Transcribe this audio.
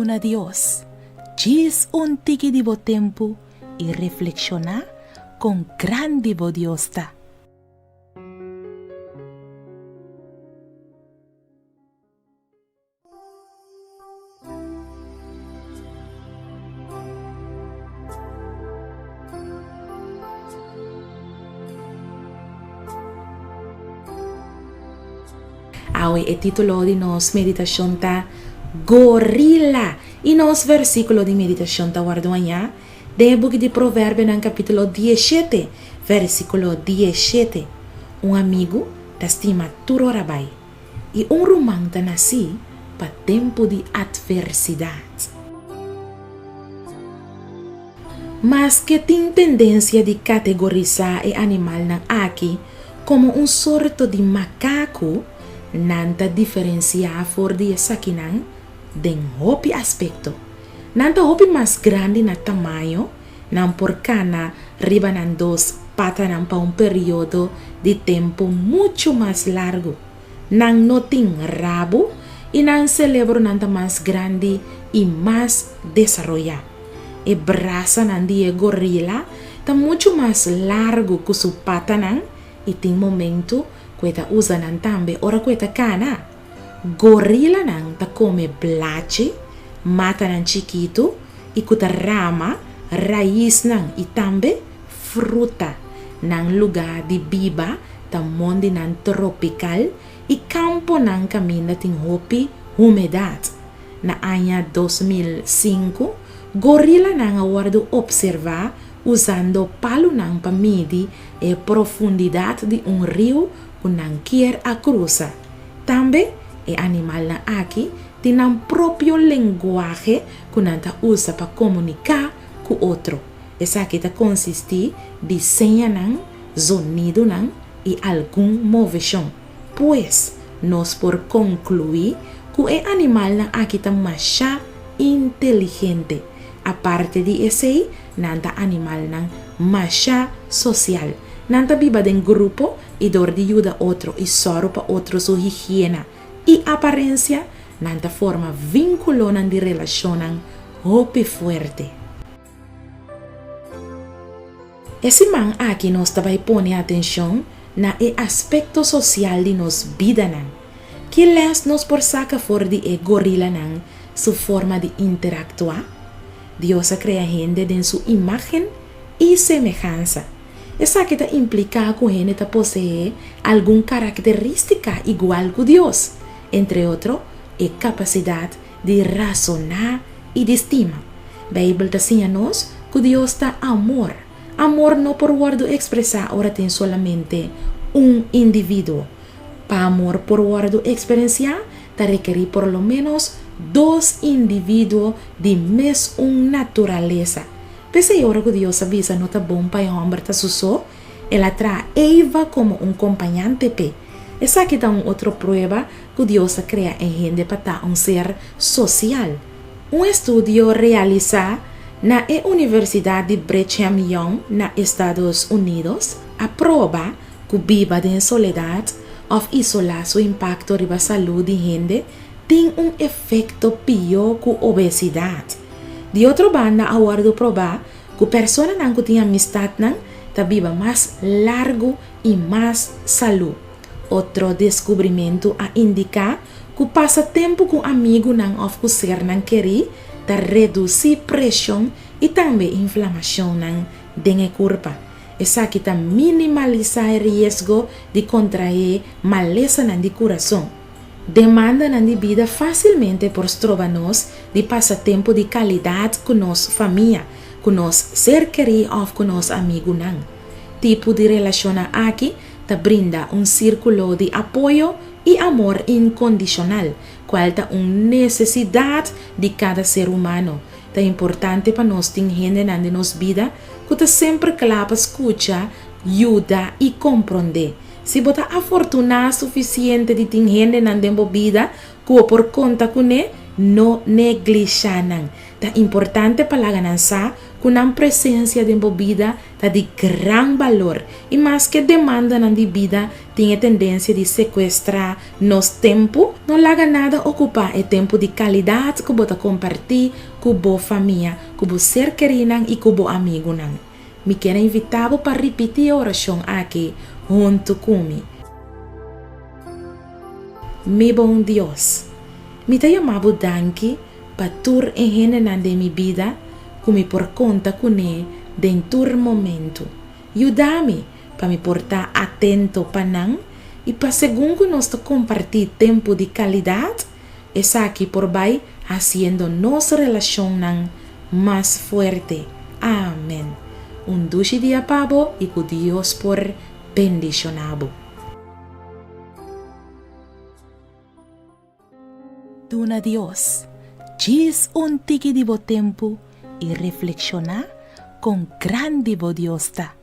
Duna Dios djis un tiki di bo tempu i reflekshoná kon grandi bo Dios ta. Awe e título di nos meditashon ta Gorila i nos versíkulo di meditashon ta wòrdu hañá den e buki di Proverbionan kapítulo 17, versíkulo 17. Un amigu ta stima tur ora bai. I un ruman ta nasí pa tempu di atversidat. Maske tin tendensia di kategorisá e animalnan aki komo un sorto di makaku, nan ta diferensiá for di esakinan den hopi aspekto. Nan ta hopi mas grandi na tamaño, nan por kana riba nan dos patanan pa un periodo di tempu muchu mas largu. Nan no tin rabu i nan selebronan ta mas grandi i mas desaroyá. E brasanan di e gorila ta muchu mas largu ku su patanan i tin momentu ku e ta usa nan tambe ora ku e ta kana. Gorilanan ta kome blachi, matanan chikitu i ku ta rama, raisnan i tambe fruta. Nan lugá di biba ta mondinan tropikal i kamponan kaminda tin hopi humedat. Na aña 2005, gorilanan a wòrdu opservá usando palunan pa midi e profundidat di un riu ku nan kier a krusa. Tambe e animalnan aki tin nan propio lenguahe ku nan ta usa pa komuniká ku otro. Esaki ta konsistí di señanan, zonidonan i algun moveshon. Pues, nos por konkluí ku e animalnan aki ta mashá inteligente. Aparte di esei, nan ta animalnan mashá sosial. Nan ta biba den grupo i dor di yuda otro i sòru pa otro su higiena i aparensia, nan ta forma vínkulonan di relashonnan hopi fuerte. E siman aki nos ta bai pone atenshon na e aspekto sosial di nos bidanan. Ki lès nos por saka for di e gorilanan su forma di interaktuá? Dios a krea hende den su imágen i semehansa. Esaki ta impliká ku hende ta poseé algun karakterístika igual ku Dios, entre otro, e kapasidat di rasoná i di stima. Beibel ta siña nos ku Dios ta amor. Amor no por wòrdu ekspresá ora tin solamente un individuo. Pa amor por wòrdu eksperensiá, ta rekerí por lo ménos dos individuo di mes un naturalesa. P'esei ora ku Dios a bisa no ta bon pa e hòmber ta su so, el a traha Eva komo un kompañante p'e. Esaki ta un otro prueba ku Dios a krea e hende pa ta un ser sosial. Un estudio realisá na e Universidat di Brigham Young na Estados Unidos a proba ku biba den soledat òf isolá su impakto riba salú di hende tin un efekto pió ku obesidat. Di otro banda a wòrdu probá ku personanan ku tin amistatnan ta biba mas largu i mas salú. Otro deskubrimentu a indiká ku pasa tempu ku amigunan òf ku sernan kerí ta redusí preshon i tambe inflamashonnan den e kurpa. Esaki ta minimalisá e riesgo di kontraé malesanan di kurason. Demandanan di bida fásilmente por stroba nos di pasa tempu di kalidat ku nos famia, ku nos ser kerí òf ku nos amigunan. Tipo di relashonnan aki ta brinda un sírkulo di apoyo i amor inkondishonal, kual ta un nesesidat di kada ser humano. Ta importante pa nos tin hendenan den nos bida ku ta semper kla pa skucha, yuda i komprondé. Si bo ta afortuná sufisiente di tin hendenan den bo bida ku bo por konta kuné, no neglishá nan. Ta importante pa laga nan sa ku nan presensia den bo bida ta di gran balor i maske demandanan di bida tin e tendensia di sekuestrá nos tempu, no laga nada okupá e tempu di kalidat ku bo ta kompartí ku bo famia, ku bo ser kerínan i ku bo amigunan. Mi kier a invitá bo pa ripití e orashon aki huntu ku mi. Mi bon Dios, mi ta yama bo danki pa tur e hendenan den mi bida ku mi por konta kuné den tur momentu. Yuda mi pa mi por ta atento pa nan i pa segun ku nos ta kompartí tempu di kalidat, esaki por bai hasiendo nos relashonnan mas fuerte. Amen. Un dushi dia pa bo i ku Dios por bendishoná bo. Duna Dios djis un tiki di bo tempu i reflekshoná kon grandi bo Dios ta.